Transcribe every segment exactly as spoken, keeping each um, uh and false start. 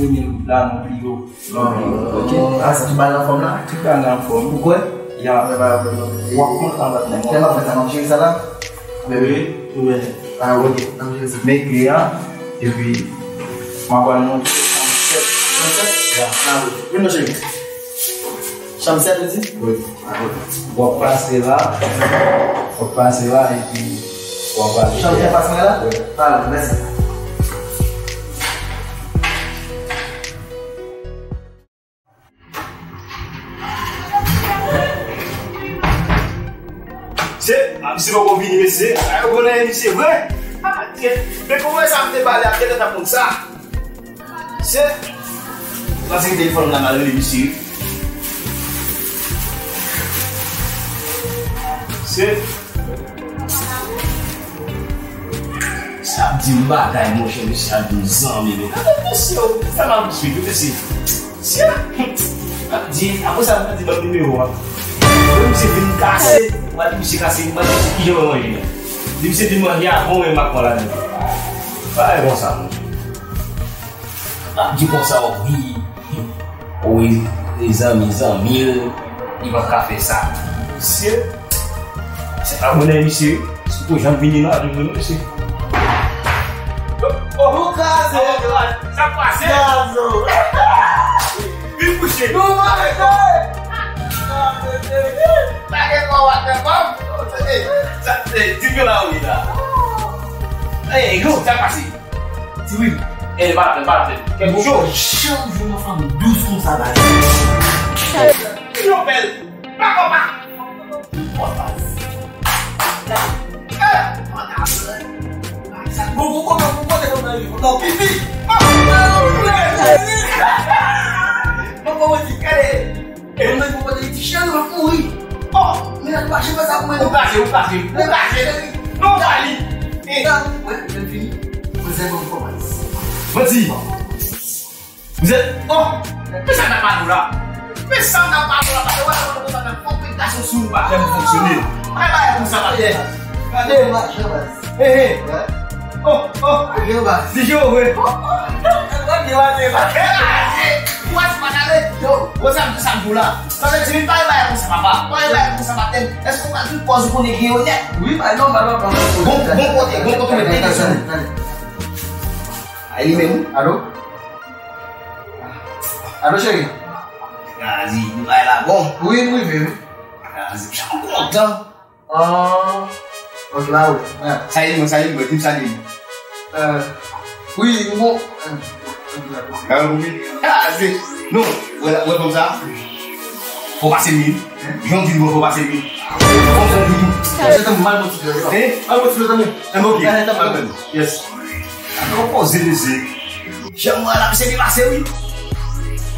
Premye gout la, nou pi yo. Ok. Ah, sa tout bagay anfòm la? Tout bagay anfòm. Ou kwè? Ya. W ap kontan bat mwen. Kè m ap fè sa, m ap jere sa la? Bebe? Wi. Ah, ok. N ap jere sa. Men kle a, epi m ap pral montre chanm sèt. Chanm sèt? Ya. Ah, wi. Vin non, cheri. Chanm sèt, ou di? Wi. W ap pase la, w ap pase la, epi w ap pase. Chanm sèt pase la? Wi. Alò, mèsi. Se, a, misye poko vini, mesye. A, yo konnen misye vre. A, men kòman sa m te pale a, kèt, t ap konn sa. Se, pase ki telefòn la, m al rele misye. Se, sa ap di m bagay, monchè, misye ap di m zanmi, men. Gade mesye, sa m ap swiv, mesye. Sye, m ap di, apre sa, m ap di, ban m nimewo a. Lè misye vin kase, m ap di misye kase, m ap di misye kijan w manje a. Di misye vin manje a, bon, men m ak mwen ladan. Bagay konsa, monchè. L ap di konsa, wi, wi, zanmi, zanmi l, li p ap ka fè sa. Mesye, se pa bonè, mesye. Se pou jan vini nan adou nou, mesye. Oh, oh. Nou kraze. Sa k pase? Gazo. Vin kouche. Nou manje. Lage kò w atè kò m. Sa, eh, di m yo la, wi, la. Eh, yo, sa k pase? Ti wi. Eh, pa la pèn, pa la pèn. Kèk jou. Janm jwenn yon fanm dous konsa, baz. Yo bèl. Pa konpa. Bon, bon, bon, bon, bon, bon, bon, pipi. Bon, bon, bon, gade. E mwen pou pote ti cheri, w ap mouri. Oh, men nan pa cheve sa pou mwen. Ou kache, ou kache, ou kache. Non, pa li. E, mwen, mwen fini. Mwen se bon kòmans. Manti. Vous êtes, oh, men sa n ap pale la. Men sa n ap pale la, paske wè, wè, wè, wè, fòk gason sou ou pa fè m fonksyone. Ay, bay konsa, pa fè. Gade. Hey, hey. Oh, oh. Li jere vre. Yo, wè sa m di sa m di w la. Sa vle di, li pa yon bagay konsa, papa. Pa yon bagay konsa, pa tèm. Èske w pa tout pòz ou konnen gen yo nèt? Wi, pa non, pa non, pa non. Bon, bon kote, bon kote, mete sou. Ay, li menm. Alo? Alo, cheri? Gazi, nou bay la bon. Wi, m rive, wi. Gazi, jan m kontan. Ah, ok, ba wi. Sa ye mwen, sa ye mwen, di m sa ye mwen. Euh, wi, m bon. Ah, wi. Ah, se, non, wè, wè fanm sa. Fò pase li. Jan di nou fò pase li. Fò pase li. Se te mal motive, yo. Eh? Mal motive, tanmi. Eh, ok. Eh, tanmi. Yes. Ankò poze, mesye. Jan mwen la, misye te pase, wi.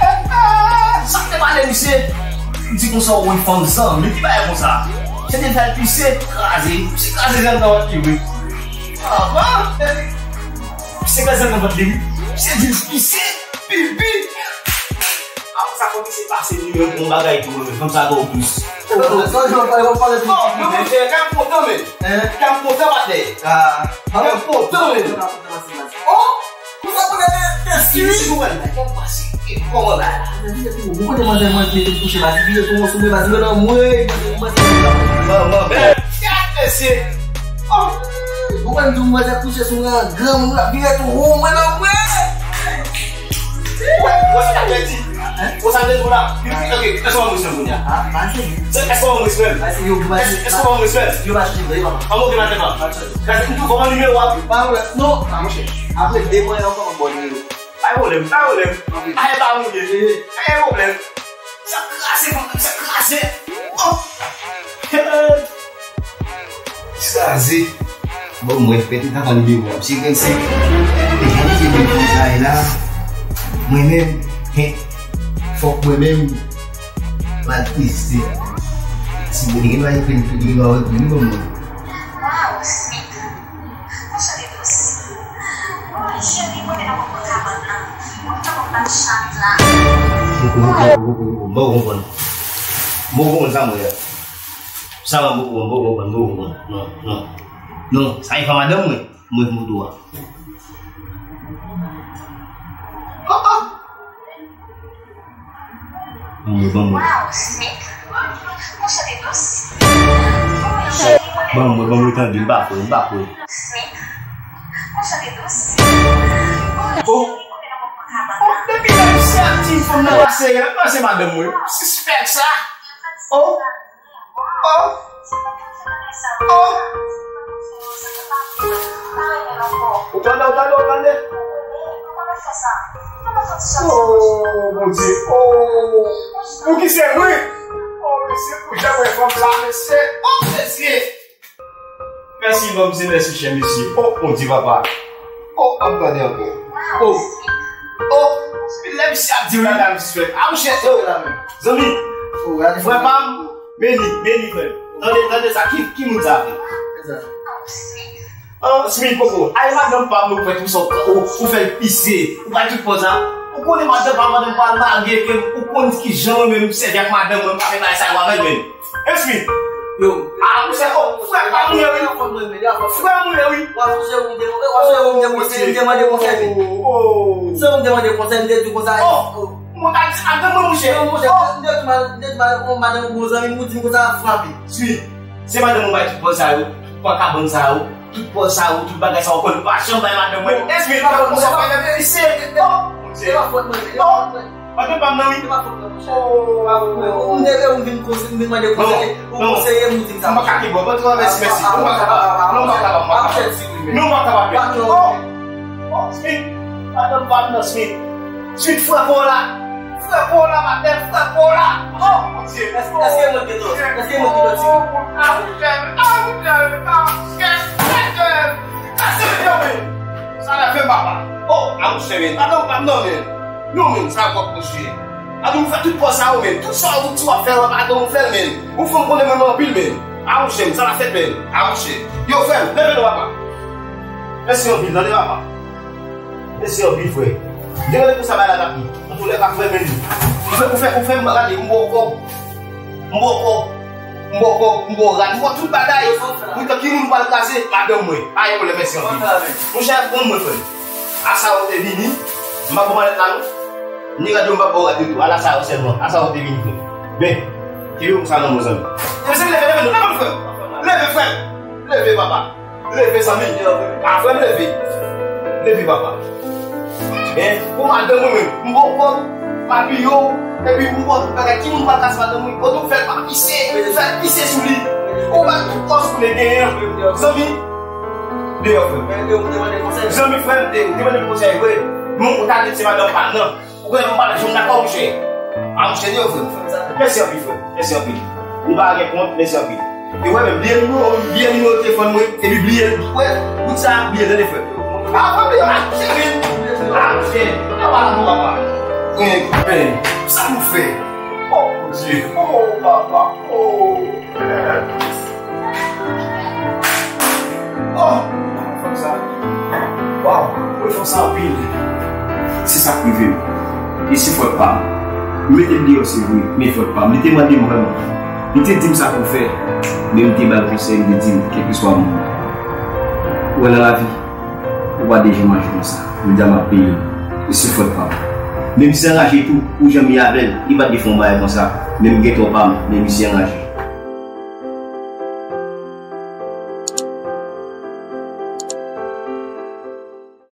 Eh, eh, sa k te pale, misye? Li di konsa, wi, fanm zanmi, ki bagay konsa? Se te fè l pise, kraze. Misye kraze zèl nan vant li, wi. Ah, bon? Misye kraze zèl nan vant li, wi. Misye di l pise, pipi. Apre sa, fòk misye pase li menm yon bagay tou, men fanm sa gwo plis. Sa, jan w pale, w ap pale pi. Oh, non, monchè, kè m kontan, men. Hein? Kè m kontan, patnè. Ah. Kè m kontan, men. Oh! Ou sa konnen de, de si? Si, si, ou wè, men, kè m pase, e kòman la? Ou konnen manzè mwen ki te kouche, baz, li tou sou mwen, baz, li nan mwen. Manman, men, gad mesye. Oh! Ou wè m di w manzè kouche sou mwen, granmoun la vire tou, mwen nan mwen. Wè, wè sa k ap pèdi. Wè sa k ap pèdi la. Ok, èske w ban mwen respè m kounye a? Se, èske w ban mwen respè m? Èske w ban mwen respè m? An mwen, ok, maten pa. Gade, m tou fò ban nimewo a tou. Pa pwoblèm. Non, pa monchè. Apre de mwa, yo ankò ban nimewo. Pa gen pwoblèm, pa gen pwoblèm. Ay, pa moun ye. Pa gen pwoblèm. Sa kraze, sa kraze. Oh! Kraze. Bon, mwen, pèt, li ta pran nimewo a. Misye trannsenk. E jan misye vin konsa la, mwen menm, hen, fòk mwen menm, m al teste. Si mwen gen dwa ekri l, li gen dwa ekri l, bon, mwen. Waw, Smith. Konsa li dous. Woy, cheri, mwen menm nan pòtabann nan. Mwen tankou m pa t chat la. Mwen konprann. Mwen konprann sa mwen ye. Sa mwen poko konprann, poko konprann, poko konprann. Non, non. Non, sa e pa madanm mwen, mwen moto a. Oh, oh. Ban mwen, ban mwen. Wow, Smith. Yon chante dous. Ban mwen, ban mwen tande, m pa kwè, m pa kwè. Smith. Yon chante dous. Oh. Oh, depi lè misye ap di fanm nan pa serye, l ap pase madanm mwen. Sispèk sa. Oh. Oh. Oh. Ou tande, ou tande, ou tande? Oh, Bondye. Oh. Pou ki se wi? Oh, mesye, pou jan mwen fanm sa, mesye. Oh, mesye. Mèsi, non, mesye, mèsi, chè, mesye. Oh, Bondye, papa. Oh, ap tande ankò. Oh. Oh. Lè misye ap di bagay, misye fè. A, mouchè, oh, la menm. Zanmi. Oh, gade frè pa m. Beni, beni, frè. Tande, tande sa. Ki, ki moun sa, frè? An, Smith, koko. Ay, madanm pa m, ou fè tout sa, ou, ou fè l pise, ou bay tout pòz la. Ou konnen madanm pa m, madanm pa l malgre ke ou konn ki jan mwen menm m sèvi ak madanm mwen, m pa fè bagay sa yo avè l menm. Hein, Smith? Yo. A, ou se, oh, frè pa m, wi. Frè m, wi. W ap sonje ou m te, w ap sonje ou m te konsèy, m te mande konsèy, men. Oh, oh. Se ou m te mande konsèy, m te di konsa. Oh. Mwen ka di, a, granmoun, monchè. Non, monchè, oh, m te di mal, m te di mal, oh, madanm, bon zanmi, m di m konsa ap frape. Smith, se madanm ou bay tout pòz sa yo, tout pòz kabann sa yo, tout pòz sa yo, tout bagay sa yo, konn pa janm bay madanm mwen. Bon, Smith, se pa fòt mwen, se pa fòt mwen, se pa fòt mwen. Oh, Bondye. Oh, madanm pa m nan, wi. Se pa fòt mwen, monchè. Oh, se pa fòt mwen. Ou m te, ou m vin konseye, m vin mande konseye, ou konseye m, ou di m sa. M pa ka ki bon, mwen travèse, mèsi. Non, m pa kapab. Non, m pa kapab, m pa kapab. Non, m pa kapab. Non. Oh, oh, Smith, madanm pa m nan, Smith. Smith, frè pa w la. Frè pa w la, madanm, frè pa w la. Oh, Bondye. Èske, èske mwen gen dòt? Èske mwen gen dòt, Smith? Oh, amoutè, amoutè, amoutè. Kase yo, men. Sa la fè papa. Oh, amoutè, men. Madanm pa m nan, men. Non, men, sa pwòp, mesye. Madanm fè tout pòz sa yo, men. Tout sa ou di w ap fè, madanm ou fè l, men. Ou fanm konnen mwen anpil, men. Amoutè, sa la fèt, men. Amoutè. Yo, frè m, leve non, papa. Mèsi anpil, tande, papa. Mèsi anpil, frè. Demen konsa bagay la t ap ye. Antoulèka, frè, men li. Ou fè, ou fè, ou fè m rate, m ba w kòb. M ba w kòb. M ba w kòb, m ba w rad, m ba w tout bagay. Poutan ki moun pral kraze? Madanm mwen. Pa gen pwoblèm, mèsi anpil. Monchè, pran mwen, frè. A sa ou te vini, m pa pran malèt la, non. Ni rad yo, m pa ba w rad yo tou. Ala sa yo sèlman. A sa ou te vini, frè. Ben, kenbe konsa nan mwen, zanmi. Mèsi, leve, leve, leve, frè. Leve, frè. Leve, papa. Leve, zanmi. A, frè m, leve. Leve, papa. Men, pou madanm mwen menm, m ba w kòb, m apiye w, epi m ba w tout bagay. Ki moun pa kas madanm mwen? Kote w fè l pa pise, fè l pise sou li. Ou bay tout pòz pou nèg genyen an. Zanmi, deyò, frè m. Zanmi, frè m, te, ou te mande m konsèy vre. Non, ou ta di se madanm pa m nan. Ou konnen m pa nan jwenn dakò, monchè. A, monchè, deyò, frè m. Mèsi anpil, frè. Mèsi anpil. Ou pa gen kont, mèsi anpil. E wè menm, bliye nimewo, bliye nimewo telefòn mwen, epi bliye l. Wè, bout sa, bliye l, tande, frè. A, frè, bliye, a, monchè, men. A, monchè. Papa, non, papa. Wi, men, sa nou fè? Oh, Bondye. Oh, papa. Oh. Oh, fanm sa. Waw, mwen fè sa anpil. Se sa k rive m. E se fòt pa m. Li mete m deyò, se vre, men fòt pa m. Li te mande m vrèman. Li te di m sa pou fè. Men m te ba l konsèy, m te di l, kèlkeswa moun ou wè nan lavi, ou pa dwe janm aji konsa. Jodi a m ap peye l. E se fòt pa m. Menm si anraje tou, pou jan m ye avè l, li pa t dwe fè yon bagay konsa. Men m gen tò pa m, men misye anraje.